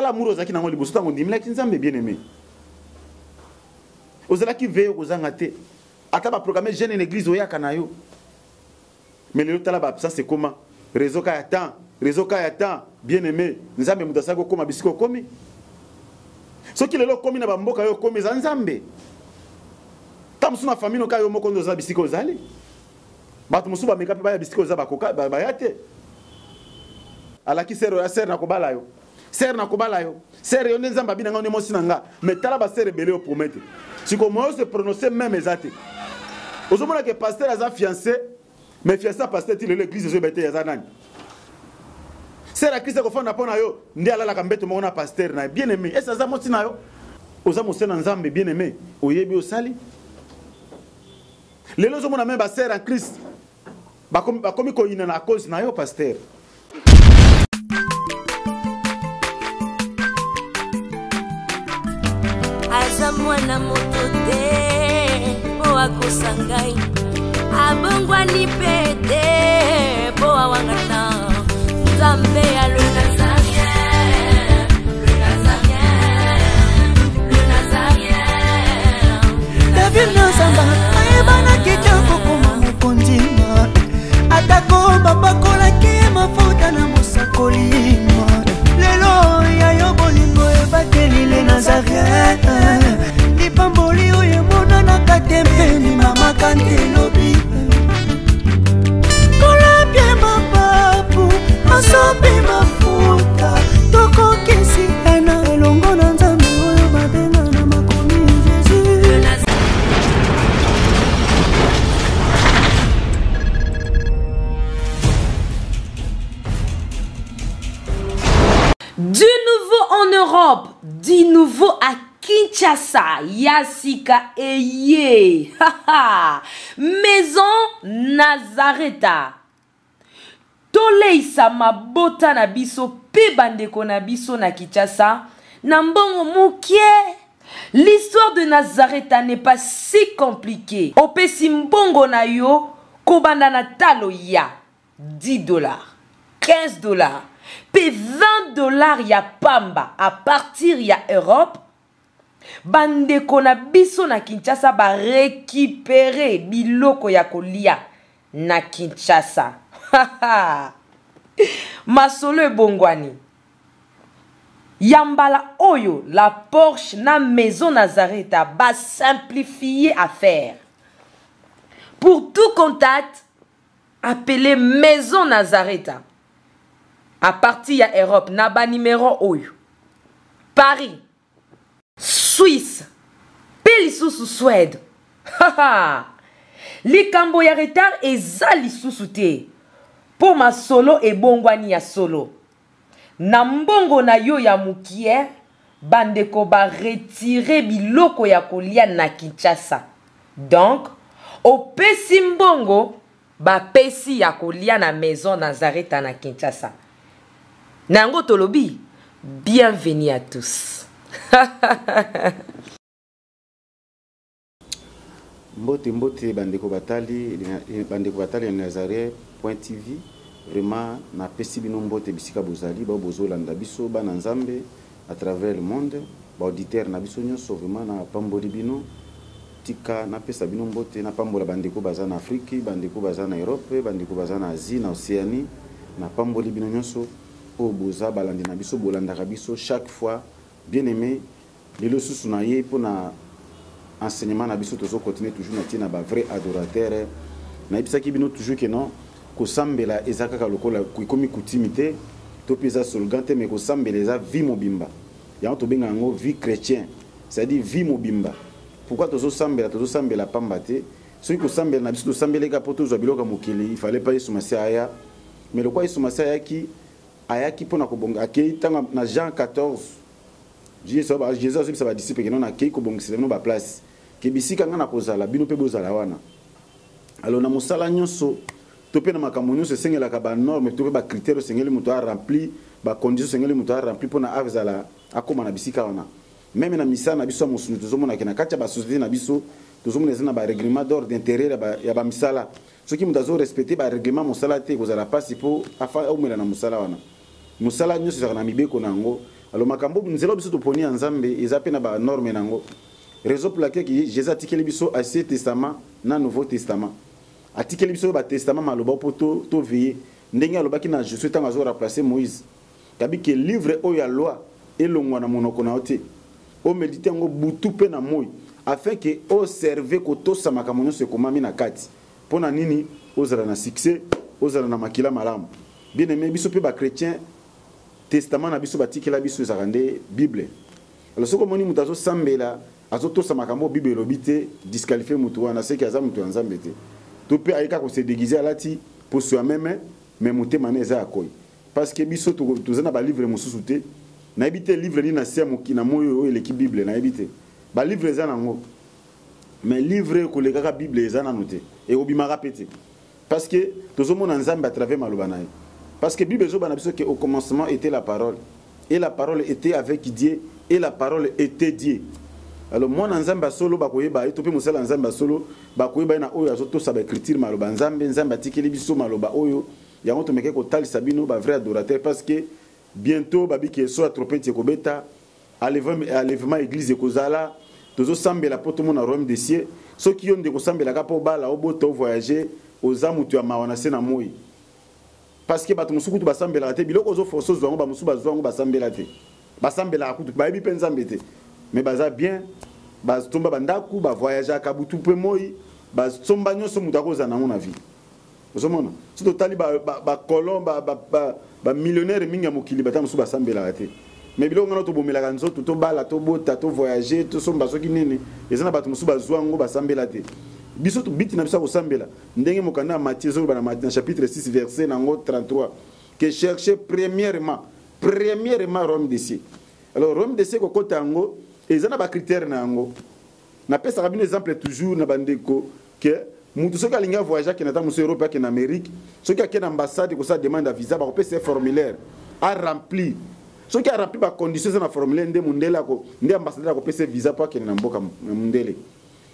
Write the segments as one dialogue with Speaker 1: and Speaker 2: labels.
Speaker 1: Tala amour ozalaki nango liboso ntango ondimelaki Nzambe, bien aimé. Ozalaki veye kozanga te. Ata ba programme jeune na église oyaka na yo. Mais lelo tala ba absence ekoma. Réseau ka ya temps, réseau ka ya temps, bien aimé. Nzambe moto asali kokoma bisika okomi. Soki lelo okomi na ba mboka yo okomi eza Nzambe. Ta mosusu na famille noka yo moko nde oza bisika ozali. Bato mosusu bameka mpe baya bisika oza bakoka baya te. Alaki sere oya sere nakobala yo. Sere nakobala yo. Sere yo nde Nzambe abina nga nde mwasi na nga. Mais tala ba sere ebele yo promete. Siko moyo se prononcer même eza te. Ozomona ke pasteur aza fiancé, mais fiancé ya pasteur ti lelo église ezoyeba te aza nani. Sere ya Christ akofanda mpo na yo nde alalaka mbeto moko na pasteur na ye. Bien aimé, est-ce aza mwasi na yo? Oza mosali na Nzambe, bien aimé, oyebi osali. Lelo ozomona même ba sœur en Christ bakomi bakomi koyina na cause na yo pasteur.
Speaker 2: Aza mwana moto te mpo akosa ngai, abongwani mpe te mpo awangana Nzambe ya le Nazarien, le Nazarien, le Nazarien.
Speaker 3: David Nazamba ayebanaki te kokoma mokonzi, atako bapakolaki ye mafuta na mosakoli. Lelo ya yo bolingo ebateli le Nazarien, lipamboli oyo emonanaka te mpe ndimamaka nte lobi. Kolapie mapapu asopi mafuta, tokokisi ena elongo na Nzambe oyo babenga na makomi Jésus.
Speaker 4: Du nouveau en Europe, du nouveau à Kinshasa, Yasika eye. Maison Nazareta. Toleisa mabota na biso pe bandeko na biso na Kinshasa na mbongo mokie. L'histoire de Nazareta n'est pas si compliquée. Opesi mbongo na yo kobanda na talo ya 10 $, 15 $, pe 20 $ ya pamba à partir ya Europe. Bandeko na biso na Kinshasa ba récupérer biloko ya kolia na Kinshasa. Masolo ebongwani. Ya mbala oyo la Porsche na Maison Nazareta ba simplifier affaire. Pour tout contact, appelez Maison Nazareta à partir ya Europe na ba numéro oyo. Paris, Suisse, pe lisusu Suède. Likambo ya retard eza lisusu te po masolo ebongwani ya solo. Na mbongo na yo ya mukie, bandeko ba retirer biloko ya kolia na Kinshasa. Donc, opesi mbongo, bapesi ya kolia na Maison Nazareta na Kinshasa. Na yango tolobi, bienvenue à tous.
Speaker 1: Mbote, mbote bandeko batali, bandeko batali ya Nazareth point TV. Vraiment napesi bino mbote bisika bozali, ba bozolanda biso bana Nzambe à travers le monde, ba auditeurs na biso nyonso, vraiment na pamboli bino. Tika napesa bino mbote, napambola bandeko baza na Afrique, bandeko baza na Europe, bandeko baza na Asie, na Océanie. Napamboli bino nyonso oyo boza balandi na biso, bolandaka biso chaque fois. Bien-aimé, lelo susu na ye mpona enseignement na biso, tozo continuer toujours na tina ba vrai adorateur. Nayebisaki bino toujours que non, kosambela eza kaka lokola ekomi coutume te, to mpe eza slogan te, mais kosambela eza vie mobimba. Yango tobenga yango vie chrétien, c'est-à-dire vie mobimba. Pourquoi tozosambela? Tozosambela pamba te. Soki kosambela na biso tosambeleka mpo tozwa biloko ya mokili, il fallait pas Yesu Masiya aya. Mais lokola Yesu Masiya ayaki, ayaki mpona kobonga, akei ntango na Jean 14, Jésus azobisa ba disciples que non, akei kobongisela bino ba place, ke bisika nga na kozala, bino mpe bozala wana. Alors na mosala nyonso to mpe na makambo nyonso esengelaka ba norme to mpe ba critères osengeli moto a rempli, ba conditions osengeli moto a rempli mpona azala akóma na bisika wana. Même na misala na biso ya mosuni, tozomona ke na kati ya ba société na biso, tozomona eza na ba règlement d'ordre intérieur ya ba misala. Soki moto azo respecter ba règlement mosala te, ekozala mpasi mpo afa omela na mosala wana. Mosala nyonso ezalaka na mibeko na yango. Alors makambo nzela biso toponi ya Nzambe eza mpe na banorme na yango. Raison pour laquelle Jésus atikeli biso Ancien Testament na Nouveau Testament. Atikeli biso batestament maloba mpo toveille ndenge alobaki na Josué ntango azo remplacer Moïse. Kabi ke livre oyo ya loi elongwa na monoko na yo te. Omédite yango butu mpe na moi afin ke oserve kotosa makambo nyonso ekomami na kati. Mpo na nini ozala na succès, ozala na makila malamu. Bien aimé, biso mpe bachrétien, testament na biso batikela biso ezalaka nde Bible. Alors soki omoni moto azosambela, azotosa makambo Bible elobi te, disqualifie moto wana, seki aza moto ya Nzambe te. To mpe ayeka kose déguiser, alati poso ya meme, mais motema na eza ya koi. Parce que biso toza na balivre mosusu te. Nayebi te livre nini na se ya moki na moi oyo eleki Bible, nayebi te. Balivre eza nango, mais livre ekolekaka Bible eza nano te, ekobimaka mpe te. Parce que tozomona Nzambe à travers maloba na ye. Parce que Bible ezoba na biso ke au commencement était la parole, et la parole était avec Dieu, et la parole était Dieu. Alors mwana Nzambe asolo bakoyeba ye, to mpe mosala Nzambe asolo bakoyeba ye na oyo azotosa baécriture maloba Nzambe. Nzambe atikeli biso maloba oyo, yango tomeke kotalisa bino bavrai adorateur. Parce que bientôt babiki eso ya trompette ekobeta, enlèvement église ekozala. Tozosambela mpo tomona royaume des cieux. Soki yo ndeko osambelaka mpo obala, obota, ovoyage, oza moto ya mawa na se na moi. Parce que bato mosusu kutu basambelaka te. Biloko ozoforce ozwa yango, bamosusu bazwa yango, basambela te. Basambelaka kutu, bayebi mpe Nzambe te, mais baza bien, basomba bandako, bavoyageaka butu mpe moi, basomba nyonso moto akozala nango na vie. Ozomona so totali bacolon, bamillionnaire mingi ya mokili, bata mosusu basambelaka te. Mais biloko ngana tobomelaka nzoto, tobala, tobota, tovoyage, tosomba soki nini, eza na bato mosusu bazwa yango, basambela te. Biso biti na biso ya kosambela, ndenge mokanda ya Matthieu ezoloba na chapitre 6 verset nango 33, que cherchez premièrement royaume des cieux. Alors royaume des cieux, kokota yango eza na bacritère na yango. Napesaka bino exemple toujours na bandeko ke mutu soki alingi avoyage, akende ata mosu Europe, akende Amérique, soki akende ambassade kosala demande ya visa, bakopesa ye formulaire aremplir. Soki aremplir bacondition eza na formulaire, nde mundele ako, nde ambassadeur akopesa ye visa mpo akende na mboka na mundele.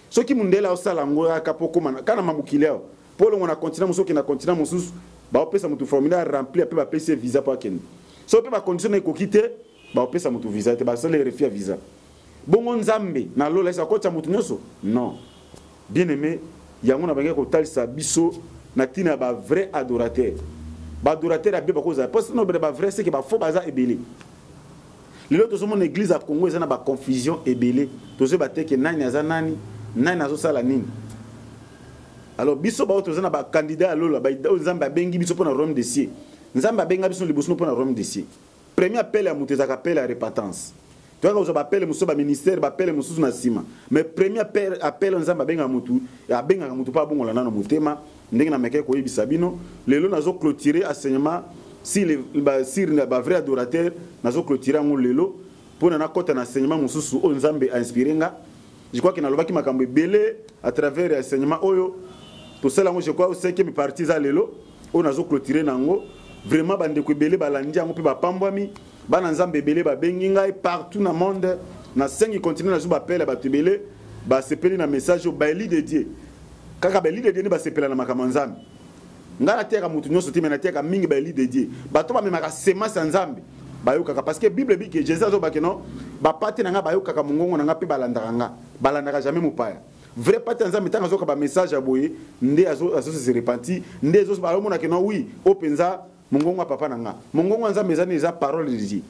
Speaker 1: Soki mundele aosala yango kaka mpo okóma kaka na mamokili awa, mpo olongo na continent mosusu okende na continent mosusu, baopesa motu formulaire aremplir mpe bapesi ye visa mpo akende. Soki mpe bacondition na ekoki te, baopesa motu visa te, basala refus ya visa. Bongo Nzambe na lola esi akotisa motu nyonso? Non, bien aimé. Yango na bangi kotalisa biso na ntina ya bavrai adorateur. Baadorateur ya be bakozala mpo nobele bavrai, seke bafaux baza ebele. Lelo tozomona église ya Congo eza na baconfusion ebele, tozoyeba te ke nani aza nani, nani azosala nini. Alors biso bao toza na bacandidat ya lola, oyo Nzambe abengi biso mpo na royaume des cieux. Nzambe abenga biso liboso mpo na royaume des cieux. Premier appel ya moto ezalaka appel ya repentance. Toyaka kozwa baappel mosusu, baministère, baappel mosusu na nsima, mais premier appel Nzambe abengaka motu, abengaka motu mpo abongola nano motema. Ndenge na mekaki koyebisa bino, lelo nazoclôturer enseignement sur bavrai adorateur. Nazoclôturer yango lelo mpona nakɔta na enseignement mosusu oyo Nzambe ainspiré nga. Je crois ke nalobaki makambo ebele à travers enseignement oyo tosala yango. Je crois cinquième partie eza lelo oyo nazoclôturer na yango. Vraiment, bandeko ebele balandi yango mpe bapambwami. Bana Nzambe ebele babengi ngai partout na monde, na 5 continent. Nazwi baappel ya bato ebele, basepeli na message oyo. Baélu de Dieu, kaka baélu de Dieu nde basepela na makambo ya Nzambe. Ngai nateyaka motu nyonso te, mais nateyaka mingi baélu de Dieu, bato bamemaka semence ya Nzambe, bayokaka. Parce que Bible ebiki, Jésus azobake non, bapate na ngai bayokaka mongongo na ngai mpe balandaka nga, balandaka jamais mopaya. Vrai pate ya Nzambe, ntango azoyoka bamessage ya boye, nde azose repentir, nde azomonake non, oui, oyo mpenza mongongo ya papa na nga. Mongongo ya Nzambe eza nini? Eza parole de Dieu.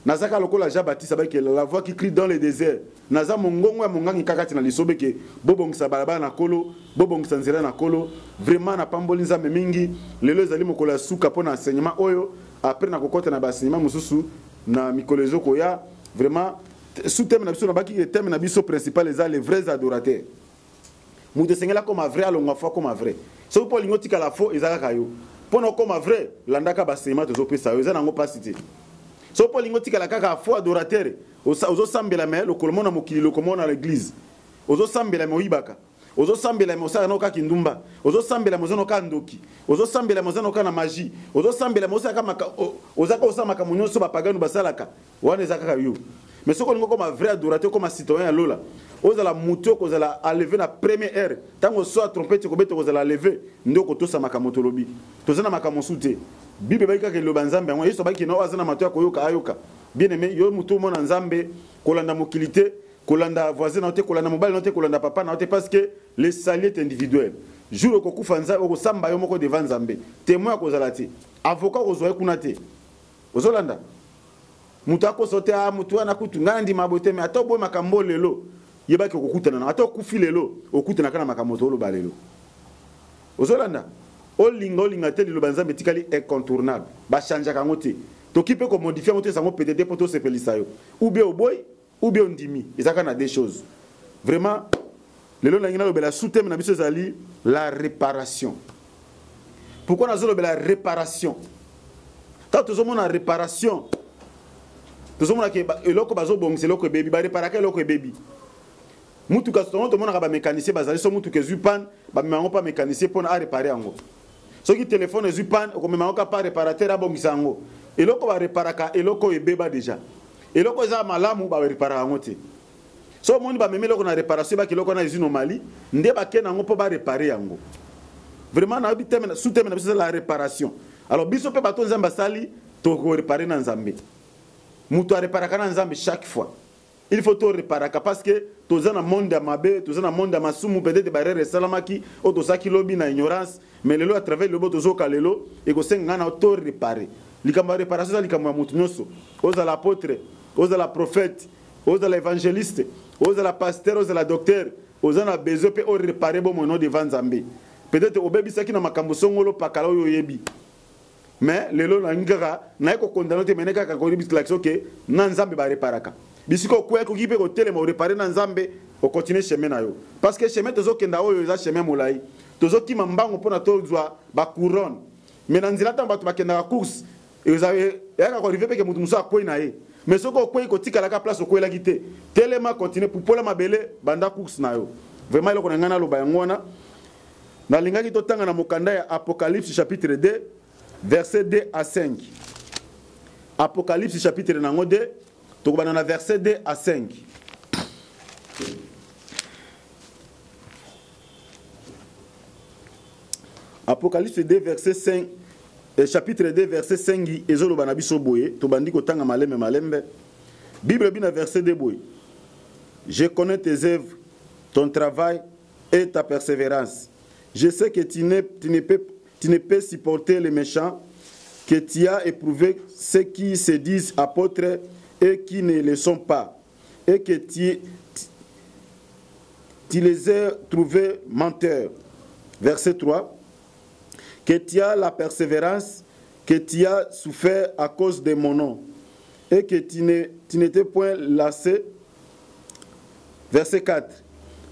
Speaker 1: Nazaka lokola Jean Baptiste abaki, la voix qui crie dans le désert. Naza mongongo ya mongangi kaka ti na lisobe ke bobongisa balabala na Kolo, bobongisa nzela na Kolo. Vraiment, napamboli Nzambe mingi. Lelo ezali mokolo ya suka mpo na enseignement oyo. Après nakokɔta na baenseignement mosusu na mikolo ezokoya. Vraiment, sous thème na biso, nabaki ke thème na biso principal eza les vrais adorateurs. Moto esengeli akoma vrai, alongwa faux, akoma vrai. Soki mpo olingi otikala faux, eza kaka yo. Mpo na okoma vrai, landaka baenseignement tozopesa yo, eza nango mpasi te. Soki mpo olingi otikala kaka faux adorateur, ozosambela mais lokolo mona mokili, lokolo mona na l'église, ozosambela mais oyibaka, ozosambela mais osalaka nao kaka kindumba, ozosambela mais oza nao kaka ndoki, ozosambela mais oza nao kaka na magie, ozosambela mais ozaka osala makambo nyonso bapagano basalaka, wana eza kaka yo. Mais soki olingi okoma vrai adorateur, okoma citoyen ya lola, ozala motu okozala enlevé na première heure ntango son ya trompette ekobeta, okozala enlevé, nde okotosa makambo tolobi. Toza na makambo mosusu te. Bible ebaki kaka eloba Nzambe yango. Yesu abaki na oyo aza na mato ya koyoka ayoka. Bien aimé, yo moto omona Nzambe kolanda mokili te, kolanda voisin na yo te, kolanda mobali na yo te, kolanda papa na yo te, parce que le salut est individuel. Jour okokufa Nzambe, okosamba yo moko devant Nzambe. Témoin akozala te. Avocat okozwa ye kuna te. Ozolanda? Moto akosa te, ah, moto wana kutu ngai nandima boye te, mais ata oboyi makambo lelo, yebaki okokutana na, ata okufi lelo, okutanaka na makambo toloba lelo. Ozolanda? Olinga olinga te, liloba Nzambe etikali incontournable. Ba changeaka yango te. Toki mpe komodifie yango te, ezango pete te mpo tosepelisa yo. Ou bien oboyi, ou bien ondimi. Ezalaka na deux choses. Vraiment, lelo nalingi nalobela sous-thème na biso ezali la réparation. Pourquoi nazolobela réparation? Tango tozomona réparation, tozomona ke eloko bazobongisa eloko ebebi, bareparaka eloko ebebi. Mutuka tongo tomonaka ba mécanicien bazali, so mutuka ezwi panne, bamema yango pa mécanicien mpona arepare yango. Soki telefone ezwi panne, okomema yango kaka pa réparateur abongisa yango. Eloko bareparaka eloko oyo ebeba déjà. Eloko eza malamu bareparaka yango te. So omoni bamemi eloko na réparation, ebaki eloko wana ezwi nomali, nde bakende yango mpo barepare yango. Vraiment nayebi thème, sous thème na biso eza la réparation. Alors biso mpe bato Nzambe asali, tokorepare na Nzambe. Moto areparaka na Nzambe chaque fois. Il faut to reparaka parce que toza na monde ya mabe, toza na monde ya masumu, peut-être ba erreur esalamaki oyo tozalaki lobi na ignorance, mais lelo à travers lobo tozoka lelo ekosenga nga na to réparer. Likambo ya réparation eza likambo ya moto nyonso. Ozala apôtre, ozala prophète, ozala évangéliste, ozala pasteur, ozala docteur, oza na besoin pe o réparer bomoi no devant Nzambe. Peut-être obebisaki na makambo songolo pakala oyo oyebi. Mais lelo nalingi kaka naye kokondana te, mene kaka koyebisa ke na Nzambe bareparaka. Bisika okwea koki mpe kotelema orepare na Nzambe, okontinue chemin na yo. Parce que chemin tozokenda oyo eza chemin molai. Tozokima mbango mpona tozwa ba couronne. Mais na nzela ntango bato bakendaka course, eyaka koarrive mpe ke moto mosusu akwei na ye. Mais soki okwei kotikalaka place okwelaki te, telema, continue, pupola mabele, banda course na yo. Vraiment eloko na ngai naloba yango wana. Nalingaki totanga na mokanda ya Apocalypse chapitre 2 verset 2 à 5. Apocalypse chapitre nango 2, tokobanda na verset 2 à 5. Apocalypse 2 verset 5, chapitre 2 verset 5 ezoloba na biso boye, tobandi kotanga malembe malembe. Bible bi na verset 2 boye. Je connais tes œuvres, ton travail et ta persévérance. Je sais que tu ne peux supporter les méchants, que tu as éprouvé ceux qui se disent apôtres et qui ne le sont pas, et que tu les as trouvés menteurs. Verset 3. Que tu as la persévérance, que tu as souffert à cause de mon nom, et que tu n'étais point lassé. Verset 4.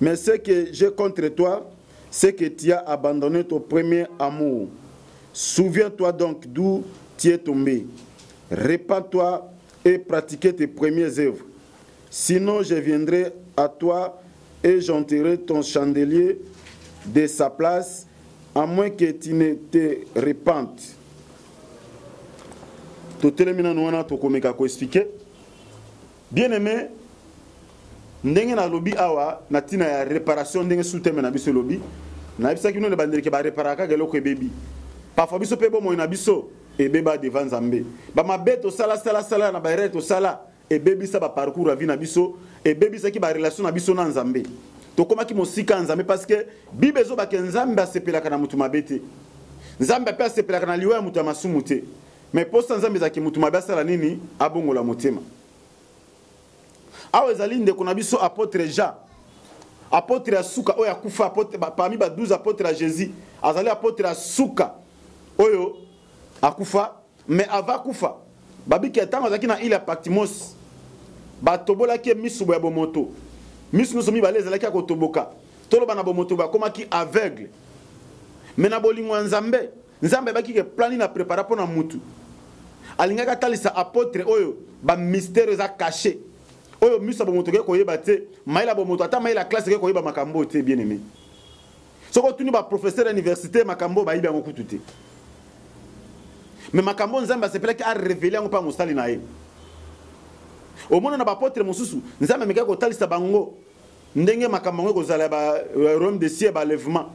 Speaker 1: Mais ce que j'ai contre toi, c'est que tu as abandonné ton premier amour. Souviens-toi donc d'où tu es tombé. Répands-toi et pratique tes premières œuvres. Sinon, je viendrai à toi et j'enterrai ton chandelier de sa place, à moins que tu ne te repentes. Totelemi nanu wana, tokomeka koexplike. Bien-aimé, ndenge nalobi awa na ntina ya réparation, ndenge sous-thème na biso elobi, nayebisaki bino na bandeli ke bareparaka kaka eloko ebebi. Parfois biso mpe bomoi na biso ebeba devant Nzambe. Ba mabe tosala, sala, sala na ba erreur tosala, ebebisa ba parcours ya vie na biso, ebebisaki ba relation na biso na Nzambe. Tokomaki mosika ya Nzambe parce que Bible ezobake Nzambe asepelaka na mutu mabe te. Nzambe mpe asepelaka na liwa ya mutu ya masumu te. Mais posa Nzambe ezalaki mutu mabe asala nini? Abongola motema. Awa ezali ndeko na biso apôtre Jean, apôtre ya suka oyo akufa, apôtre, ba, parmi ba 12 apôtres ya Jésus, azali apôtre ya suka oyo akufa. Mais avant akufa, babiki ntango azalaki na île ya Patmos, batobolaki ye miso ya bomoto. Miso nyonso mibale ezalaki ya kotoboka. Toloba na bomoto bakomaki aveugle. Mais na bolingo ya Nzambe, Nzambe ayebaki ke plan nini aprepara mpo na mutu. Alingaki atalisa apôtre oyo ba mystère eza caché. Oyo miso ya bomoto ke koyeba te, mayele ya bomoto ata mayele ya classe ke koyeba makambo te, bien aimé. Soki otuni ba professeur ya université makambo bayibi yango kutu te. Mais makambo Nzambe asepelaki a révéler yango pa mosali na ye. Omona na ba apôtre mosusu, Nzambe amekaki kotalisa bango ndenge makambo yango ekozala ya ba royaume des cieux, ba enlèvement.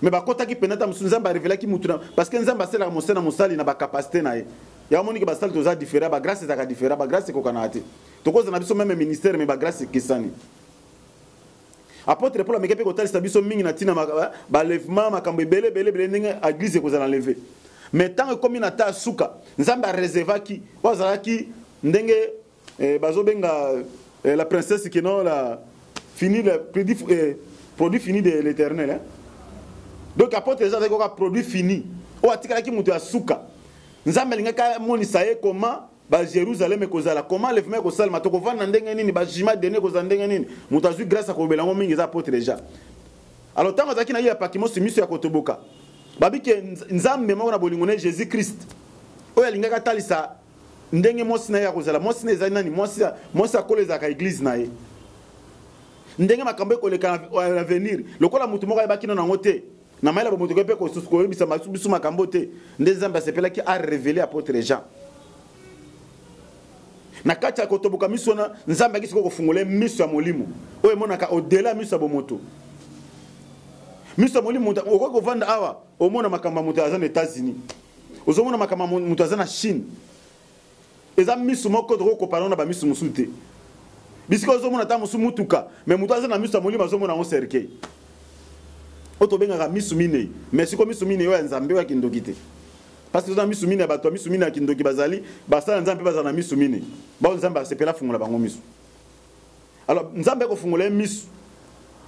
Speaker 1: Mais bakotaki mpenza ata mosusu Nzambe arevelaki mutu na parce que Nzambe asalaka mosala na mosali na bacapacité na ye. Yango moniki basali toza différent, bagrâce ezalaka différent, bagrâce ekokanaka te. Tokozala na biso meme ministère, mais bagrâce ekesani. Apôtre Paul ameki mpe kotalisa biso mingi na ntina balèvement, makambo ebele ebele ebele, ndenge église ekozala leve. Mais ntango ekomi na ta suka, Nzambe areservaki oyo azalaki ndenge bazobenga la princesse qui non la fini le produit, produit fini de l'Éternel, hein? Donc apôtre eza azalaki kaka produit fini oyo atikalaki moto ya suka. Nzambe alingaki amonisa ye comment ba Jérusalem ekozala, comment lèvement ekosalema, tokovanda ndenge nini, bajima dene ekozala ndenge nini. Moto azwi grâce akolobela yango mingi eza apôtre déjà. Alors ntango azalaki na ye ya Patmos, miso ya kotoboka, babike Nzambe moko na bolingo na Jésus Christ oyo alingaki atalisa ndenge mwasi na ye akozala. Mwasi na ezali nani? Mwasi akolo ezalaka église na ye. Ndenge makambo ekoleka na avenir, lokola motu moko ayebaki nano yango te na mayele bomoto mpe koyebisa biso makambo te, nde Nzambe asepelaki arévéler apôtre Jean. Na kati ya kotoboka miso wana, Nzambe akisi kofungola miso ya molimo oyo emonaka au-delà ya miso ya bomoto, miso ya molimo. Okoki kovanda awa, omona makambo ya moto aza na États-Unis, ozomona makambo ya moto aza na Chine. Eza miso moko tokoki kokompare na bamiso mosusu te. Bisika ozomona ata mosu mutuka, mais moto aza na miso ya molimo azomona yango cercueil, oyo tobengaka miso minei. Mais sikoyo miso minei oyo ya Nzambe, oyo ya kindoki te, parce que toza miso minei ya bato ya miso minei ya kindoki bazali basala Nzambe mpe bazala na miso minei bao Nzambe asepela afungola bango miso. Alors Nzambe akofungola ye miso,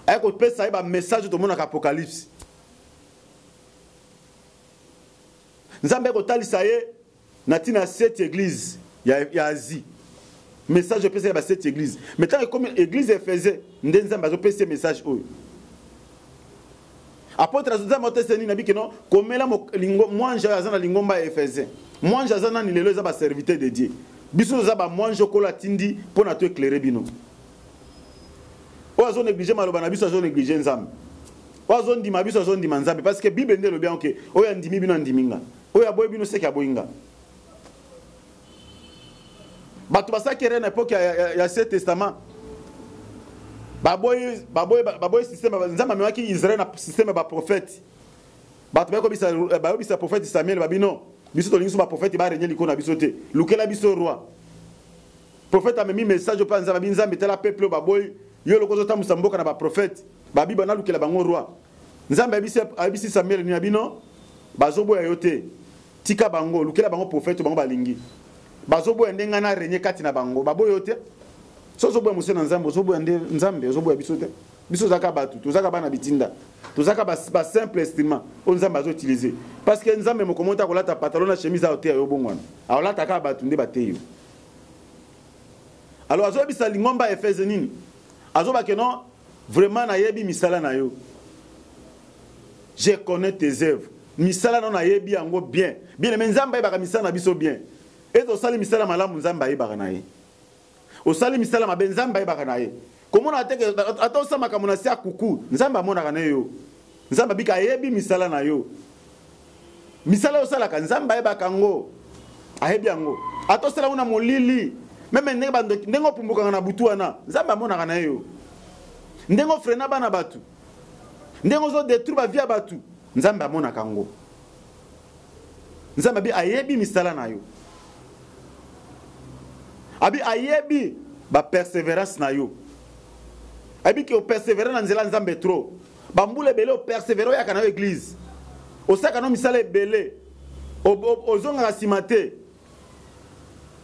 Speaker 1: aye kopesa ye bamessage tomonaka Apocalypse. Nzambe akotalisa ye na ntina ya sept église ya Asie, message opesa ya ba sept église. Mais ntango ekomi église Éphèse, nde Nzambe azopesa ye message oyo apôtre Nzambe otese nini? Nabiki no komela mwanje oyo aza na lingomba ya Éphèse. Mwanje aza nani lelo? Eza baserviteur de Dieu. Biso toza bamwanje okolo atindi mpo na to éclaire bino. Oyo azonéglige maloba na biso, azonéglige Nzambe. Oyo azondima biso, azondima Nzambe, parce que Bible nde elobi yango ke oyo andimi bino andimi nga, oyo aboyi bino seki aboyi nga. Bato basalaki erreur na époque ya Ancien Testament, baboyi système. Nzambe amemaki Israel na système ya baprophète. Bato bayobisa prophète Samuel, babino biso tolingi so baprophète barégner likolo na biso te, lukela biso roi. Prophète amemi message mpe Nzambe abi: Nzambe, tala peuple oyo baboyi yo loko ozotambusa mboka na baprophète, babi banalukela bango roi. Nzambe ayebisi Samuel nini? Bino bazoboya yo te, tika bango, lukela bango prophète bango balingi. Bazoboya nde ngai na régner kati na bango, baboya yo te. So ozoboya mosala na Nzambe, ozoboya nde Nzambe, ozoboya biso te. Biso tozalaka bato, tozalaka bana bitinda, tozalaka basimple instrument oyo Nzambe azoutiliser, parce que Nzambe moko moko te akolata pantalon na chemise ayo te ayo bongwana, akolata kaka bato nde bateyi yo. Alors azoyebisa lingomba Efese nini? Azobake non, vraiment nayebi misala na yo, je connais tes œuvres. Misala na yo nayebi yango bien bien. Mais Nzambe ayebaka misala na biso bien. Ete osali misala malamu, Nzambe ayebaka na ye. Osali misala mabe, Nzambe ayebaka na ye. Komona te ata osala makambo na se ya kuku, Nzambe amonaka na yo. Nzambe abika ayebi misala na yo. Misala oyo osalaka, Nzambe ayebaka yango, ayebi yango. Ata osala yango na molili, même ndenge bandoki, ndenge opumbukaka na butu wana, Nzambe amonaka na ye yo. Ndenge ofreiner bana bato, ndenge ozodétruire bavie ya bato, Nzambe amonaka yango. Nzambe abi ayebi misala na yo, abi ayebi bapersévérance na yo, ayebi ke opersévérer na nzela Nzambe trop bambula ebele, opersévérer, oyaka na yo église, osalaka no misala ebele, ozongaka nsima te,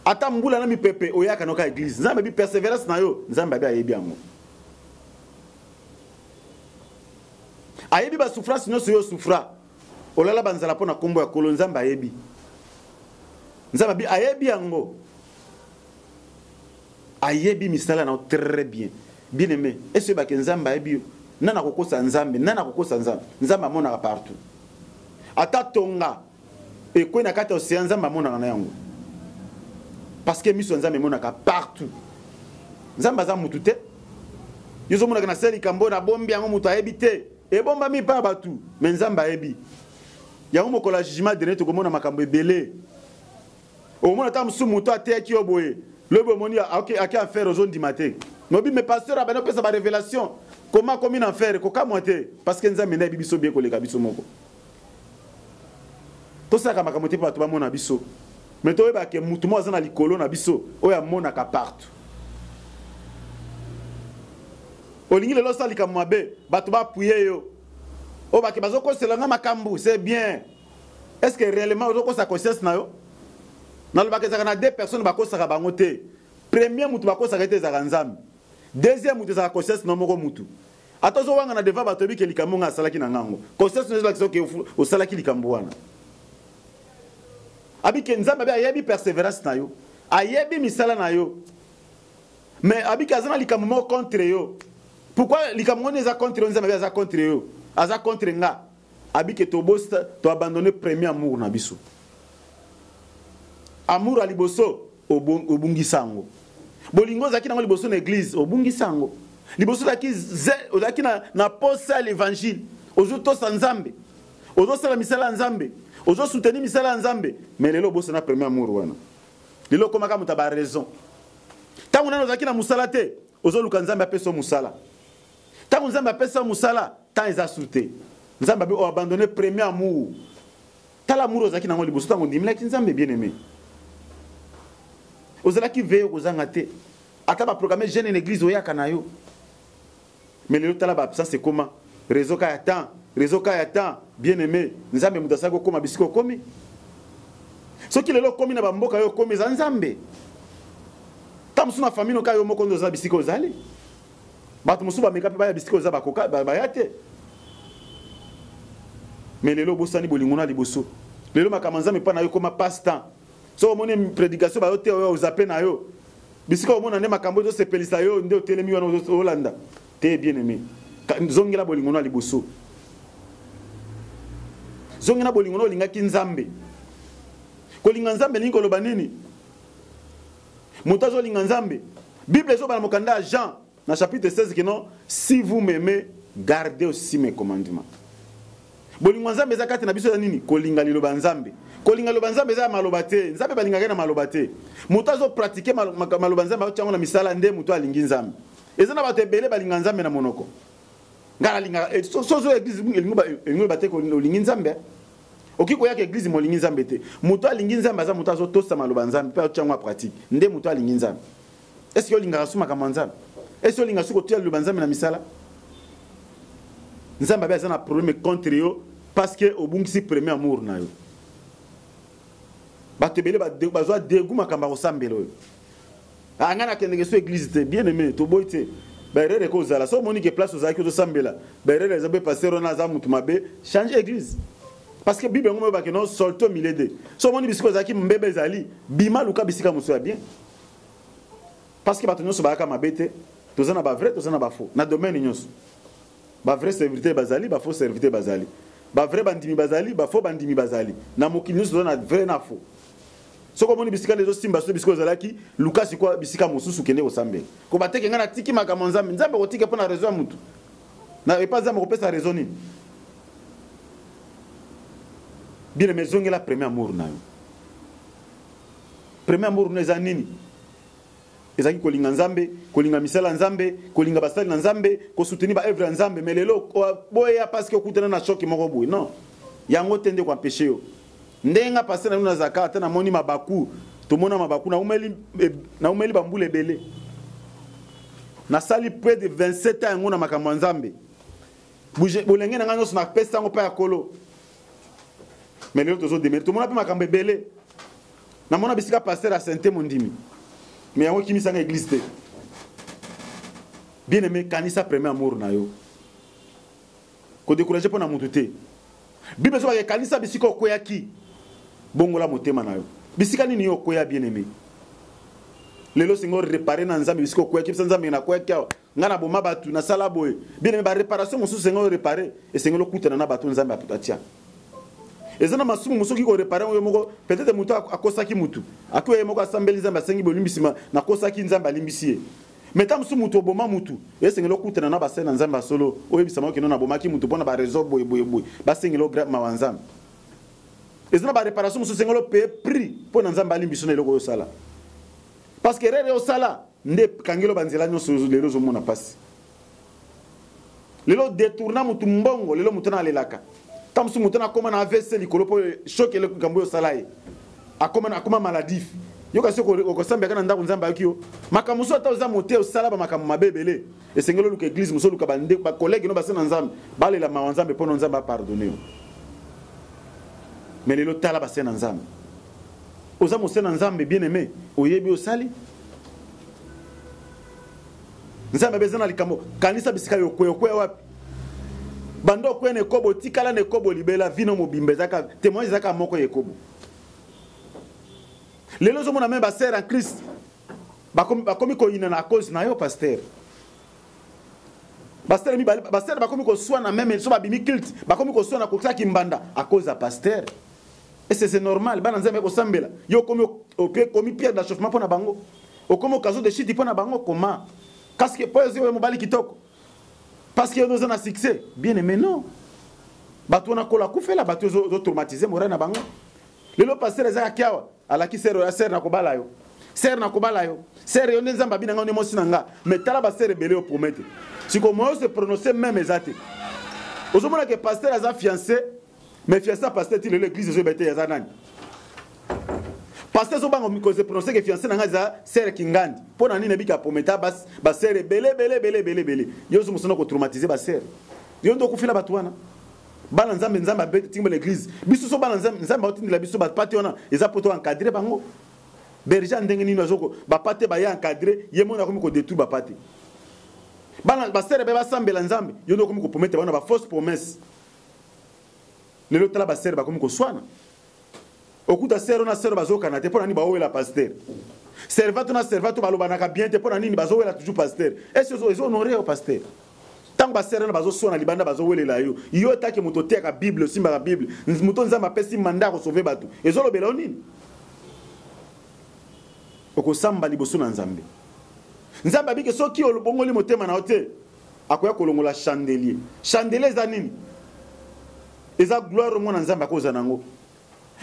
Speaker 1: ata mbula na mipepe, oyaka noka église. Nzambe abi persévérance na yo, Nzambe abi ayebi yango. Ayebi basouffrance nyonso yo osouffra, olala banzala mpo na nkombo ya Kolo. Nzambe ayebi, Nzambe abi ayebi yango, ayebi misala na yo très bien. Bien aimé, ese oyebake Nzambe ayebi yo? Nani akokosa Nzambe? Nani akokosa Nzambe? Nzambe amonaka partout. Ata tonga ekwei na kati ya océan, Nzambe amonaka na yango, parce que miso ya Nzambe emonaka partout. Nzambe aza mutu te. Yo ozomonaka na se likambo oyo nabombi yango, moto ayebi te, ebombami mpa ya bato, mais Nzambe ayebi yango. Mokolo ya jugement dernier, tokomona makambo ebele. Omona ata mosusu moto ateyaki yo boye, lobi omoni ake affaire, ozondima te. Nobi, mais pasteur abandi opesa barévélation. Koma akomi na enfer, kokamwa te, parce que Nzambe nde ayebi biso bien koleka biso moko. Tosalaka makambo te mpo bato bamona biso, mais toyeba ke mutu moko aza na likolo na biso oyo amonaka partout. Olingi lelo osala likambo mabe, bato baappuye yo, oyo bake bazokosela nga makambo, c'est bien. Est-ce que réellement ozokosa conscience na yo? Nalobaka ezalaka na deux personnes bakosaka bango te. Premier mutu bakosaka ete ezalaka Nzambe. Deuxième mutu ezalaka conscience na moko mutu. Ata ozowanga na devant bato, oyebi ke likambo nga asalaki na ngango. Conscience na yo ezolakisa ke osalaki likambo wana. Abi ke Nzambe abi ayebi persévérance na yo, ayebi misala na yo, mais abi ke aza na likambo moko contre yo. Pourquoi likambo ngoni eza contre yo? Nzambe abi aza contre yo, aza contre nga. Abi ke tobosta, to abandonner premier amour na biso. Amour ya liboso obungisa yango. Bolingo ozalaki nango liboso na église, obungisa yango. Liboso ozalaki na posa ya l'évangile, ozotosa Nzambe, ozosala misala ya Nzambe, ozosoutenir misala ya Nzambe, mais lelo obosana premier amour wana. Lelo okomaka moto ya ba raison. Ntango nano ozalaki na mosala te, ozoluka Nzambe apesa yo mosala. Ntango Nzambe apesa yo mosala, temps eza su te. Nzambe abi oabandonne premier amour. Tala amour ozalaki nango liboso ntango ondimelaki Nzambe, bien aimé. Ozalaki veille kozanga te. Ata ba programme jeune na église oyaka na yo. Mais lelo tala ba absence ekoma. Réseau ka ya temps, réseau ka ya temps, bien aimé. Nzambe moto asalaki okoma bisika okomi. Soki lelo okomi na ba mboka yo okomi eza Nzambe. Ta mosusu na famille no ka yo moko nde oza bisika ozali. Bato mosusu bameka mpe baya bisika oza bakoka baya te. Mais lelo obosani bolingo na liboso. Lelo makambo Nzambe mpa na yo ekoma passe temps. Soki omoni prédication bayo te oyo ozape na yo. Bisika omona nde makambo ezosepelisa yo nde otelemi wana olanda. Te, bien aimé. Zongela bolingo na liboso. Zongela bolingo na olingaki Nzambe. Kolinga Nzambe elingi koloba nini? Moto azolinga Nzambe. Bible ezobala mokanda ya Jean na chapitre 16 que non, si vous m'aimez, gardez aussi mes commandements. Bolingo ya Nzambe eza kati na biso ya nini? Kolinga liloba ya Nzambe. Kolinga liloba ya Nzambe eza ya maloba te. Nzambe balingaka ye na maloba te. Moto azo pratiquer maloba ya Nzambe, azotia yango na misala nde moto alingi Nzambe. Eza na bato ebele balinga Nzambe na monoko. Nga nalingaka, so ozo église, elingi ba te olingi Nzambe. Okoki koyaka église mais olingi Nzambe te. Moto alingi Nzambe aza moto azotosa maloba ya Nzambe mpe azotia yango ya pratique. Nde moto alingi Nzambe. Est-ce que olingaka su makambo ya Nzambe? Est-ce que olingaka su kotia liloba ya Nzambe na misala? Nzambe abe aza na problème contre yo parce que obungisi premier amour na yo. Bato ebele bazwa dégoût makambo ya kosambela oyo. Ah, nga nakendeke so église te, bien aimé, toboyi te. Ba erreur ekozala. So omoni ke place ozalaki ozosambela, ba erreur eza be pasteur wana aza mutu mabe, change église. Parce que Bible yango moyebake non, sorte au milieu de. So omoni bisika ozalaki mbebe ezali, bima luka bisika mosusu ya bien. Parce que bato nyonso bayaka mabe te, toza na ba vrai, toza na ba faux. Na domaine nyonso. Ba vrai serviteur bazali, ba faux serviteur bazali. Ba vrai bandimi bazali, ba faux bandimi bazali. Na mokili nyonso toza na vrai na faux. Soki omoni bisika nde ezosimba so bisika ozalaki, luka sikoyo bisika mosusu kende kosambela. Kobateke ngai natiki makambo ya Nzambe. Nzambe akotika mpo na raison ya mutu. Na epa Nzambe akopesa raison nini? Bien aimé, zongela premier amour na yo. Premier amour na eza nini? Ezalaki kolinga Nzambe, kolinga misala ya Nzambe, kolinga basali na Nzambe, kosoutenir ba œuvre ya Nzambe. Mais lelo boya parce que okutana na choc moko boye. Non. Yango te nde koempêcher yo. Ndenge nga pasteur na bino nazalaka, ata namoni mabaku, tomona mabaku, naumeli bambula ebele. Nasali près de 27 ans yango na makambo ya Nzambe. Bolenge na ngai nyonso napesa yango mpa ya Kolo. Mais lelo tozodemere, tomona mpe makambo ebele. Namona bisika pasteur asente mondimi, mais yango ekimisanga église te. Bien aimé, kanisa premier amour na yo. Kodécourager mpo na mutu te. Bible ezobaka kanisa bisika okweyaki, bongola motema na yo. Bisika nini yo okweya, bien aimé? Lelo singo réparer na Nzambe bisika okweyaki, bisa Nzambe na kweyaki awa. Nga na boma batu, na sala boye. Bien aimé, ba réparation mosusu sengo réparer, esengeli okutana na bato Nzambe atia. Eza na masumu mosusu okoki koréparer yango yo moko, peut-être moto akosaki motu. Akoya ye moko asambeli Nzambe asengi bolimbisi, ma nakosaki Nzambe alimbisi ye. Mais tango mosusu moto oboma motu, esengeli okutana na basali na Nzambe ya solo, oyebisa bango kino nabomaki motu mpona ba raison boye boye boye, basengeli mawa Nzambe. Eza na ba réparation mosusu esengeli opaye prix mpona Nzambe alimbisi na eloko oyo osala. Parce que erreur oyo osala nde ekangeli yo banzela nyonso lelo ozomona mpasi. Lelo détourna mutu mbongo, lelo mutu na alelaka. Ntango mosusu moto akoma na AVC likolo mpo choc eleki likambo oyo osala ye. Akoma na akoma maladif. Yo kasi okosambelaka na ndako Nzambe ayoki yo. Makambo mosusu ata oza mote osala ba makambo mabe ebele. Esengeli oluka église mosusu oluka bande ba collègue no base na Nzambe balela mawa Nzambe mpo na Nzambe apardonne yo. Mais lelo tala base na Nzambe. Oza mose na Nzambe bien aimé, oyebi osali. Nzambe abeza na likambo, kanisa bisika yo okweya, okweya wapi? Banda okweya na ekobo, tikala na ekobo libela, vino mobimba ezaka, témoignage ezaka moko ya ekobo. Lelo ozomona meme ba sœur en Christ bakomi bakomi koyina na cause na yo pasteur. Pasteur mibale, pasteur bakomi koswana meme so babimi culte, bakomi koswana kokisa kimbanda à cause ya pasteur. Et c'est normal, bana Nzambe kosambela. Yo okomi okomi pierre d'achoppement pona bango. Okomi occasion de chute pona bango comment? Parce que po oyo mobali kitoko. Parce que ozo na succès. Bien aimé non. Bato wana kola kufela bato ozo traumatiser moral na bango. Lelo pasteur ezaka kiawa alaki sere ya sere nakobala yo. Sere nakobala yo. Sere yo nde Nzambe abina nga nde mwasi na nga. Mais tala ba sere ebele yo promete. Siko moyo se prononcer même eza te. Ozomona que pasteur aza fiancé mais fiancé ya pasteur ti lelo église ezoyeba te aza nani. Pasteur ezobanga ko se prononcer que fiancé na nga eza sere Kingandi. Mpo na nini ebika prometa bas ba sere ebele ebele ebele ebele ebele. Yo ozo mosana ko traumatiser ba sere. Yo nde okufila bato wana. Bana Nzambe, Nzambe abeti tinga l'église. Biso so bana Nzambe, Nzambe atindela biso ba pate wana eza poto encadrer bango. Berger ndenge nini azoko ba pate ba ya encadrer, ye mona akomi ko détruire ba pate. Bana ba sere ba sambela Nzambe, yo nde okomi ko promettre bana ba fausse promesse. Lelo tala ba sere bakomi ko swana. Okuta sere na sere bazokana te pona nini bawela pasteur. Servante na servante balobanaka bien te pona nini bazowela toujours pasteur. Est-ce que ezo honorer au pasteur? Ntango basere na bazoswana libanda bazowelela yo, yo etake moto oteyaka Bible, osimbaka Bible, moto Nzambe apesi mandat ya kosauve bato, ezolobela yo nini? Okosamba liboso na Nzambe. Nzambe abike soki olobongoli motema na yo te, akoya kolongola chandelier. Chandelier eza nini? Eza gloire mwana Nzambe akozala nango.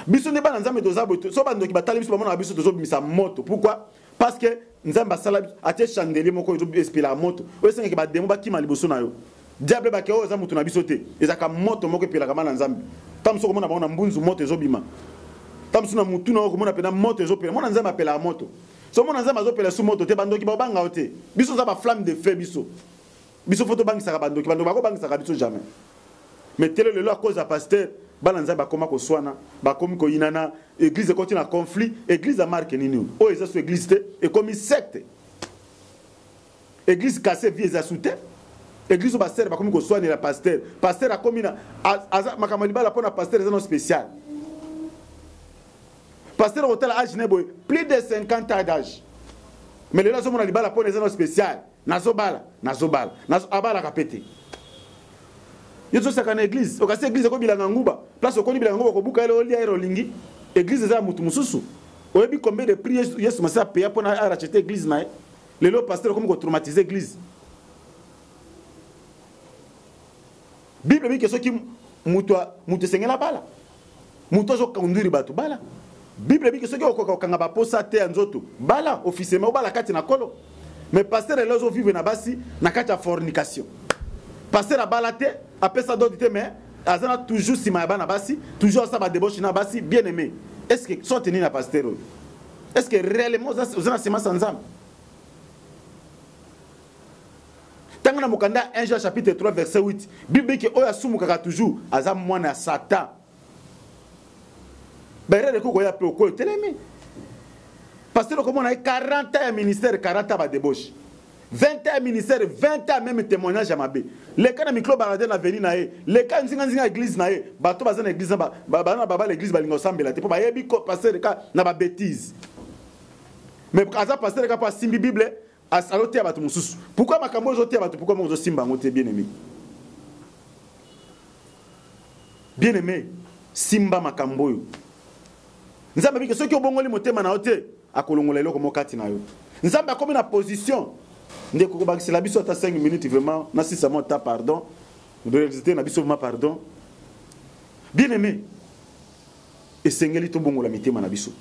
Speaker 1: Biso nde bana Nzambe toza boye, so bandoki batali biso bamonaka biso tozobimisa moto. Pourquoi? Parce que Nzambe asala atie chandelier moko ezo espelaka moto. Oyo esengaki ba démons bakima liboso na yo. Diable bake oyo eza moto na biso te. Ezaka moto moko epelaka bana Nzambe. Tango mosusu okomona bango na mbunzu moto ezobima. Tango mosusu na mutu na yo okomona pena moto ezopela. Mwana Nzambe apelaka moto. So mwana Nzambe azopela su moto te, bandoki babanga yo te. Biso za ba flamme de feu biso. Biso faut tobangisaka bandoki, bandoki bakobangisaka biso jamais. Mais tele lelo à cause ya pasteur bana Nzambe bakoma koswana, bakomi koyinana, église ekoti na conflit, église ya marque nini oyo? Eza su église te, ekomi secte. Église cassée vie eza su te. Église oyo basere bakomi koswanela pasteur. Pasteur akomi na aza makambo ya libala mpo na pasteur eza no spécial. Pasteur okotala âge ne boye plus de 50 ans d'âge. Mais lelo azomona libala mpo na eza no spécial. Nazobala, nazobala, nazo abalaka pe te. Yo tozosaka na église, okasi église ekobilanga nguba, place okoni bilanga nguba okobuka ele olia ere olingi. Église eza ya mutu mosusu. Oyebi combien de prix Yesu, Yesu Masiya apeya mpo na aracheter église na ye. Lelo pasteur okomi kotraumatiser église. Bible ebi ke soki mutu mutu esengeli abala, mutu azokonduire bato bala. Bible ebi ke soki okoka kokanga baposa te ya nzoto bala officiellement, obala kati na kolo. Mais pasteur lelo azovivre na basi na kati ya fornication. Pasteur abala te, apesa dot te, mais aza na toujours nsima ya bana basi, toujours asala ba débauche na basi. Bien aimé, est-ce que sorte nini na pasteur oyo? Est-ce que réellement oza na semence ya Nzambe? Tanga na mokanda 1 Jean chapitre 3 verset 8, Bible ke oyo asumukaka toujours aza mwana ya Satan. Berere ekoki koya mpe okoyo telemi. Pasteur okomona ye 40 ans ya ministère, 40 ans ba débauche. 20 ans ya ministère, 20 ans même témoignage ya mabe. Leka na micro balade na veni na ye, leka nzinga nzinga église na ye, bato baza na église ba ba na baba l'église balinga osambela te po bayebi ko pasteur ka na ba bêtises. Mais aza pasteur ka pa simbi Bible azoteya bato mosusu. Pourquoi makambo oyo ozoteya bato, pourquoi moko ozosimba yango te, bien aimé? Bien aimé, simba makambo oyo. Nzambe abiki soki obongoli motema na yo te, akolongola eloko moko kati na yo. Nzambe akomi na position. Ndeko kobakisela biso ata 5 minutes vraiment, na sisa mwa ta pardon. Réalité na biso vraiment pardon. Bien aimé, esengeli tobongola mitema na biso.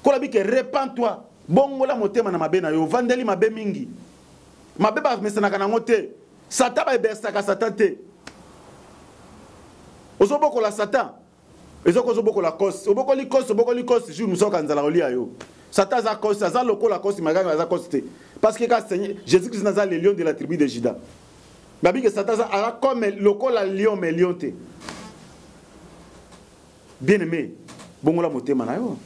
Speaker 1: Kola bike repens-toi. Bongola motema na mabe na yo, ovandeli mabe mingi. Mabe bamesanaka nango te.
Speaker 5: Satan baebersaka Satan te. Ozobokola Satan, ezoko ozobokola kosi, obokoli kosi, obokoli kosi, jour mosusu okanzala kolia yo. Satan aza kosi, aza lokola kosi, maganga aza kosi te. Parce que ka Seigneur Jésus-Christ naza le lion de la tribu de Juda. Babi que Satan aza comme lokola lion mais lion te. Bien aimé, bongola motema na yo.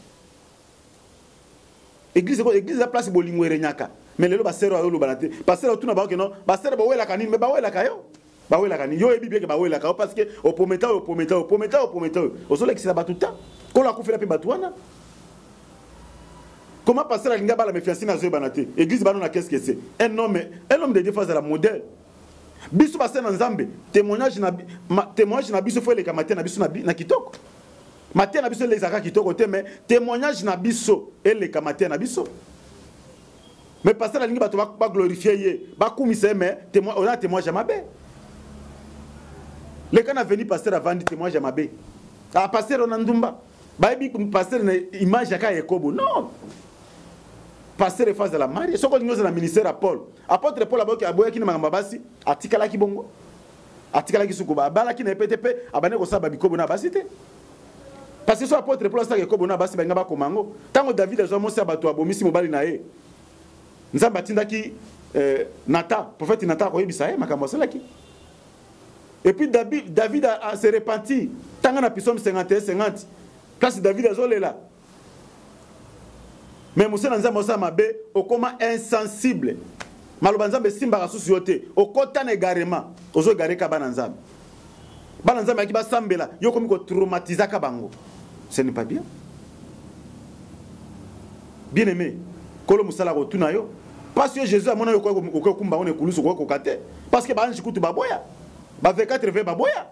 Speaker 5: Église église eza place bolingo eregnaka. Mais lelo basero ayo lobana te. Basero tuna ba non, basero bawelaka nini mais bawelaka yo. Bawelaka nini? Yo yebi bien que bawelaka yo parce que opometa opometa opometa opometa. Ozolekisela bato ta. Kola akufela pe bato wana. Comment passer la linga bala méfiance na zoe banate? Église banona qu'est-ce que c'est? Un homme de Dieu face à la modèle. Biso basé na Nzambe, témoignage na biso faut eleka matin na biso na kitoko. Matin na biso elezaka kitoko te mais témoignage na biso eleka matin na biso. Mais pasteur alingi bato ba glorifier ye, ba kumisa mais témoin on a témoignage mabe. Le kana venu pasteur avandi témoignage mabe. Ah pasteur on a ndumba. Bayebi pasteur na image ya ka ekobo. Non. Pasteur face de la mariée. Soko lingo na ministère à Paul. Apôtre Paul aboki aboyaki na makambo basi, atikalaki bongo. Atikalaki suku ba balaki na PTP, abane ko saba bikobo na basi te. Parce que so apôtre Paul asaka ekobo na basi ba ngaba komango. Tango David azwa mosi ya bato abomisi mobali na ye. Nzambe atindaki Nathan, prophète Nathan akoyebisa ye makambo asalaki. Et puis David a se repenti. Tanga na psaume 51 50. Place David azolela. Mais Moussa Nzambe osa mabe okoma insensible. Maloba Nzambe simbaka susu yo te. Okota na égarement. Ozo égaré ka bana Nzambe. Bana Nzambe aki basambela, yo komi ko traumatiser ka bango. Ce n'est pas bien. Bien aimé, kolo musala ko tuna yo. Parce que Jésus a mona yo ko ko kumba on ekulusu ko ko kate. Parce que ba ange kutu baboya. Ba 24 v baboya.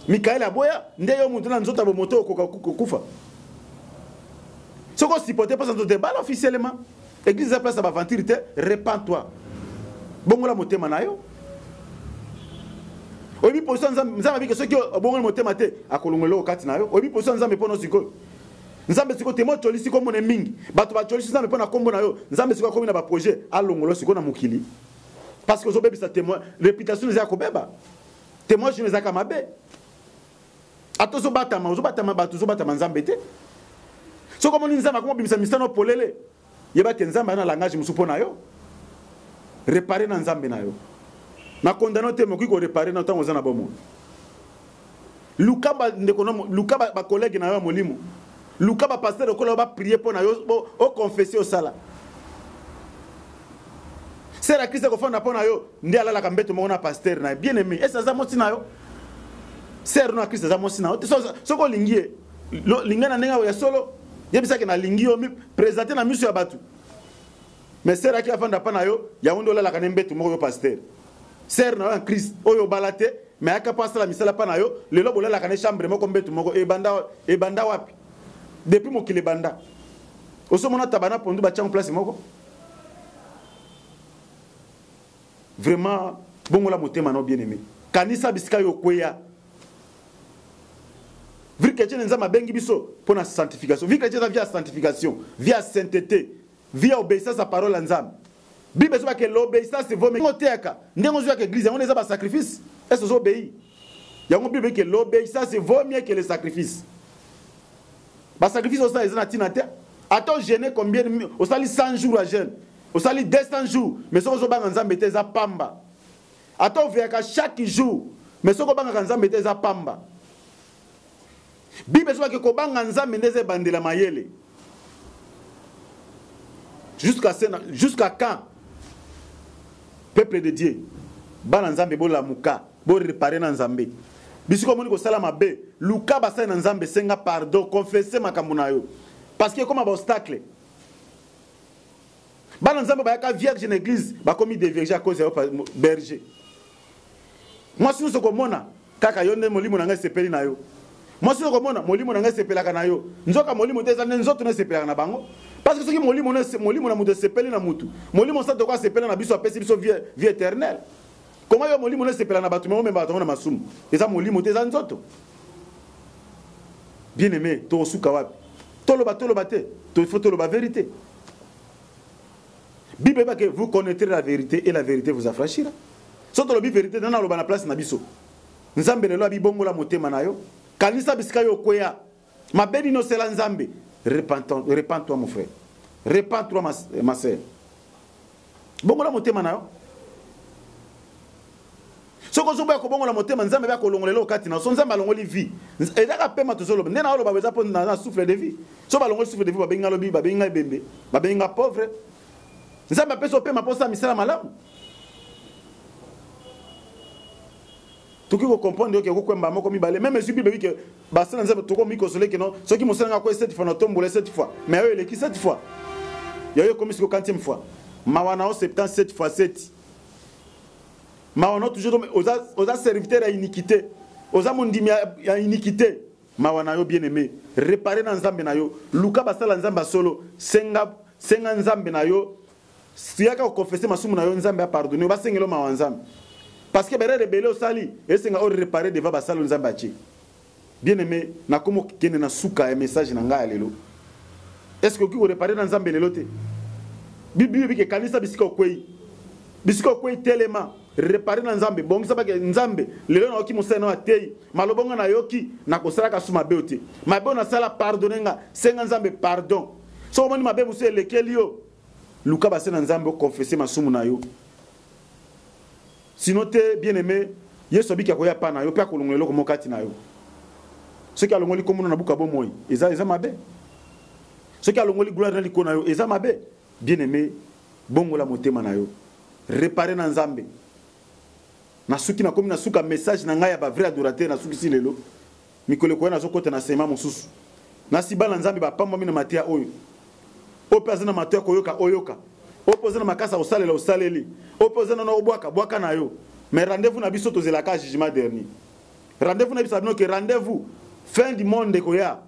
Speaker 5: Michael aboya, nde yo mutu na nzota bo moto ko ko kufa. Soko supporter pas nzoto bala officiellement. Église a place à aventure te, repens-toi. Bongola motema na yo. Obi position nzambe, nzambe abiki soki obongola motema te, akolongola okati na yo. Obi position nzambe pono sikoyo. Nzambe sikoyo te mo tolisi ko mone mingi. Bato ba tolisi nzambe pona kombo na yo. Nzambe sikoyo akomi na ba projet alongolo sikoyo na mokili. Parce que ozobebisa témoin, réputation eza kobeba. Témoin je nezaka mabe. Ato ozobatama, ozobatama bato, ozobatama nzambe te. Soko moni nzambe akoma bimisa misano polele. Yeba ke nzambe ana langage musu pona yo. Réparer na nzambe na yo. Na condamner te moki ko réparer na tango za na bomo. Luka ba ndeko na luka ba, ba collègue na yo molimo. Luka ba pasteur ko ba prier pona yo o confesser o sala. C'est la crise ko fanda pona yo ndi alala ka mbeto moko na pasteur na bien aimé. Et ça za moti na yo. Ser na Christ za moti na yo. Soko lingie lingana ndenge ya solo. Yebisaki na lingi yo mi présenter na miso ya batu. Mais ser aki afanda pa na yo, ya ondo la ka mbeto moko yo pasteur. Ser na en Christ oyo balate mais aka pa sala misala pa na yo, lelo bolala ka ne chambre moko mbeto moko e banda e banda wapi? Depuis mokili banda. Osomona tabana pondu ba tchango place moko. Vraiment bongola motema no bien aimé. Kanisa bisika yo kweya. Vie chrétienne nzambe abengi biso pour la sanctification. Vie chrétienne via sanctification, via sainteté, via obéissance à parole ya nzambe. Bible ezoba ke l'obéissance vaut mieux. Ngoteka, ndenge ozwa ke église yango eza ba sacrifice. Est-ce ozo obéi? Yango Bible ke l'obéissance vaut mieux que le sacrifice. Ba sacrifice osa eza na tina te. Attends jeûner combien osali 100 jours à jeûne. Osali 200 jours, mais soko ozobanga nzambe te eza pamba. Attends veyaka chaque jour, mais soko obangaka nzambe te eza pamba. Bible ezoba ke kobanga nzambe nde eza ebandela mayele. Jusqu'à ce, jusqu'à quand? Peuple de Dieu, bana nzambe bolamuka, bo réparer na nzambe. Bisiko moni kosala mabe, luka basali na nzambe senga pardon, confesser makambo na yo. Parce que comme ba obstacle. Bana nzambe bayaka vierge na église, bakomi des vierges à cause ya berger. Moi si nous komona kaka yo nde molimo na ngai sepeli na yo. Moi si komona molimo na ngai sepelaka na yo. Nzoka molimo te ezali nzoto na sepelaka na bango. Parce que soki molimo na molimo na mutu sepeli na mutu. Molimo sa toka sepela na biso apesi biso vie éternelle. Comment yo molimo na sepela na bato mais omemba bato na masumu. Eza molimo te eza nzoto. Bien aimé, to suka wapi? Toloba toloba te, to faut toloba vérité. Bible dit que vous connaîtrez la vérité et la vérité vous affranchira. So tolobi vérité, nana aloba na place na biso. Nzambe lelo abibongola motema na yo. Kanisa bisika yo okweya. Mabe nini osela Nzambe? Repends-toi mon frère. Repends-toi ma sœur. Bongola motema na yo. Soki ozoboya kobongola motema, Nzambe abe akolongola eloko kati na yo. So Nzambe alongoli vie. Ezaka pema tozoloba. Nde na oloba eza mpo na souffle de vie. So balongoli souffle de vie, babengi nga lobi, babengi nga ebembe, babengi nga pauvre. Nzambe apesi yo pema mpo osala misala malamu. Tokoki kocomprendre yo ke okokwemba moko mibale, même ezwi Bible ebi ke basala Nzambe tokomi kosole ke non, soki mosala nga akwei 7 fois na tombola 7 fois, mais oyo eleki 7 fois, ya yo ekomi siko 4e fois. Mawa na yo 77 fois 7. Mawa na yo toujours oza serviteur ya iniquité, oza mondimi ya iniquité. Mawa na yo bien aimé, réparer na Nzambe na yo, luka basala Nzambe solo, senga senga Nzambe na yo, siyaka ko confesser masumu na yo, Nzambe a pardonner, basengelo mawa Nzambe. Parce que berere ebele osali, esenga o réparer devant basalo Nzambe atie. Bien aimé, na komo kende na suka ya message na ngai ya lelo. Est-ce que okoki ko réparer na Nzambe lelo te? Bibi bi ke kanisa bisika okwei. Bisika okwei telema, réparer na Nzambe, bongisa bake Nzambe, lelo na oki mosala na atei, malobonga na yoki, na kosalaka su mabe te. Mabe na sala pardonner nga, senga Nzambe pardon. So omoni mabe musu elekeli yo, luka base na Nzambe o confesser masumu na yo. Sinon te bien aimé, Yesu abiki akoya pa na yo pe akolongola eloko moko kati na yo. Soki alongoli komona na buka bomoi, eza mabe. Soki alongoli gloire na liko na yo, eza mabe. Bien aimé, bongola motema na yo. Réparer na Nzambe. Na suki na komi na suka message na ngai ya ba vrai adorateur na suki si lelo. Mikolo koya nazo kota na sema mosusu. Na si bana Nzambe ba pamba mina matia oyo. Oyo pe aza na matia koyoka oyoka. Oyo pe aza na makasa osalela osaleli. Oyo pe aza na obwaka bwaka na yo. Mais rendez-vous na biso tozelaka jugement dernier. Rendez-vous na biso bino ke rendez-vous fin du monde koya.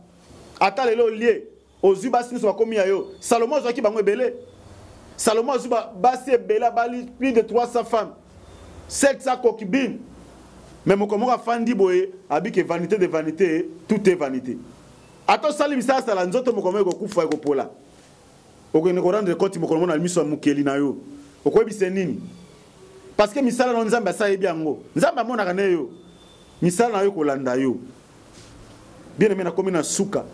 Speaker 5: Ata lelo lié ozwi basi nyonso bakomi ya yo. Salomon azwaki bango ebele. Salomon azwi basi ebele, abali plus de 300 femmes, 700 concubines. Mais moko moko afandi boye, abi ke vanité de vanité, tout est vanité. Ata osali misala sala nzoto moko moko ekokufa ekopola. Okende ko rendre compte moko moko na miso ya mokeli na yo. Okoyebisa nini? Parce que misala na Nzambe asayebi yango. Nzambe amonaka ne yo. Misala na yo kolanda yo. Bien aimé, nakomi na suka.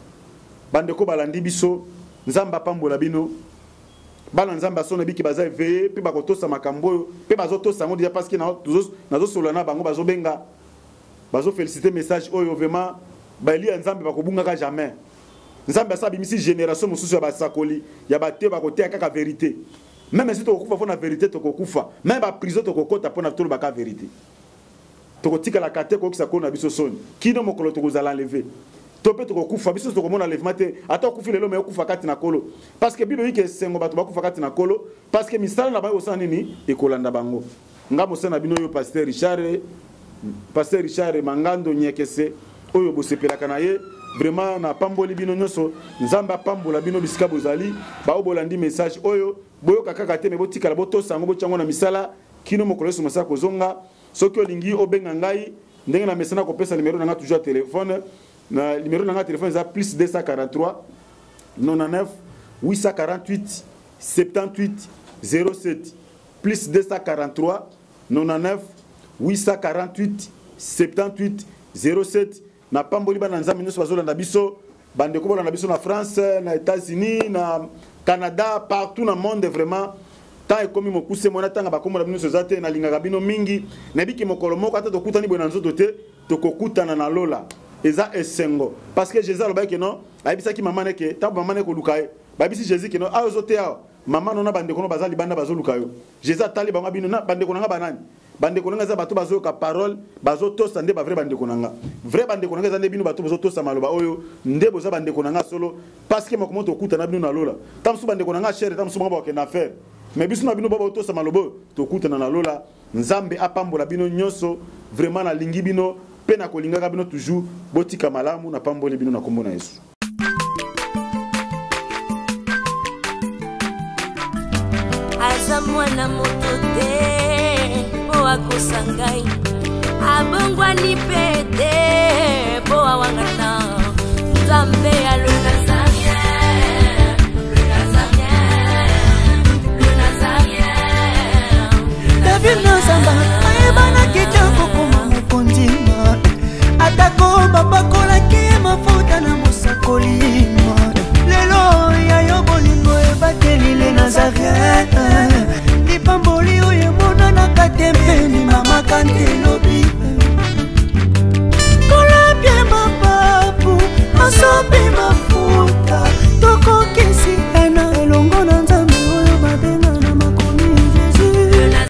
Speaker 5: Bandeko balandi biso, Nzambe apambola bino. Bana Nzambe asona biki baza éveillé, pe bakotosa makambo oyo, pe bazotosa yango déjà parce que nazosola na bango, bazobenga, bazo féliciter message oyo vraiment, ba eli ya Nzambe bakobungaka jamais. Nzambe asa bimisi génération mosusu ya basakoli, ya bate bakoteya kaka vérité. Même si tokokufa mpo na vérité tokokufa, même ba prison tokokota mpo na tolobaka vérité. Tokotikalaka te koyokisa kolo na biso soni. Kino mokolo tokozala enlevé. To pe tokokufa, biso tokomona enlèvement te. Ata okufi lelo, mais okufa kati na kolo. Parce que Bible dit que sengo bato bakufa kati na kolo, parce que misala na bango osala nini ekolanda bango. Nga mosala na bino yo Pasteur Richard, Pasteur Richard Mangando Nyekese, oyo bosepelaka na ye, vraiment na pamboli bino nyonso. Nzambe apambola bino bisika bozali, ba obolandi message oyo, boyoka kaka te, mais botikala botosa yango, botia yango na misala, kino mokolo Yesu Masiya kozonga. Soki olingi obenga ngai, ndenge na mesana kopesa numéro na nga toujours ya téléphone. Na numéro na nga téléphone eza plus 243 99 848 78 07. Plus 243 99 848 78 07. Na pamboli bana Nzambe nyonso bazolanda biso, bandeko bolanda biso na France, na États-Unis, na Canada, partout na monde vraiment. Tant ekomi mokuse mona tanga bakombola bino nyonso eza te, nalingaka bino mingi. Nayebiki mokolo moko ata tokutani boye na nzoto te, tokokutana na lola. Eza esengo. Parce que Jésus alobaki ke non, ayebisaki mama ne ke, tango mama ne koluka ye, bayebisi Jésus ke non, awa ozo te awa. Mama no na bandeko no baza libanda bazoluka yo. Jésus atali bango bino na bandeko na nga banani? Bandeko na nga eza bato bazoyoka parole, bazotosa nde ba vrai bandeko na nga. Vrai bandeko na nga eza nde bino bato bozotosa maloba oyo, nde boza bandeko na nga solo, parce que moko moto okutana bino na lola. Tango mosusu bandeko na nga cher, tango mosusu bango bakokende na affaire. Mais biso na bino ba botosa maloba oyo, tokutana na lola. Nzambe apambola bino nyonso, vraiment nalingi bino pe nakolingaka bino toujours. Botika malamu, napamboli bino na kombo na Yesu.
Speaker 2: Aza mwana moto te po akosa ngai, abongwani pe te po awangana. Nzambe ya lola.
Speaker 3: David Nazamba. Pembeni mama kanteno.